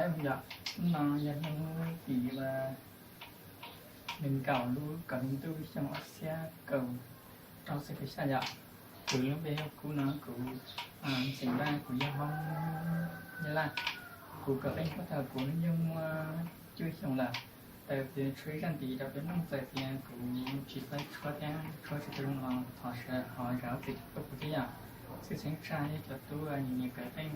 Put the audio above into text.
Yog, hnub no yog hnub tim nees nkaum lub kaum hli ntuj xyoo ob txhiab kaum rau xya caum xya yom. Kuv lub npe yog Kub no, kuv xeem Nplaj, kuv yog Hmoob Nyab Laj. Kuv kawm qeej huab thaum kuv hnub nyoog muaj cuaj xyoos lawm. Tawm pem tshuab zaj ntiv rau peb mloog txawm tias kuv tsis tau tshuab thiab tshuab tsis tau zoo los thov sawv daws ho zam lub txim rau kuv thiab yom. Tshwj xeeb tshaj yog cov tub nyiam nyiam kawm qeej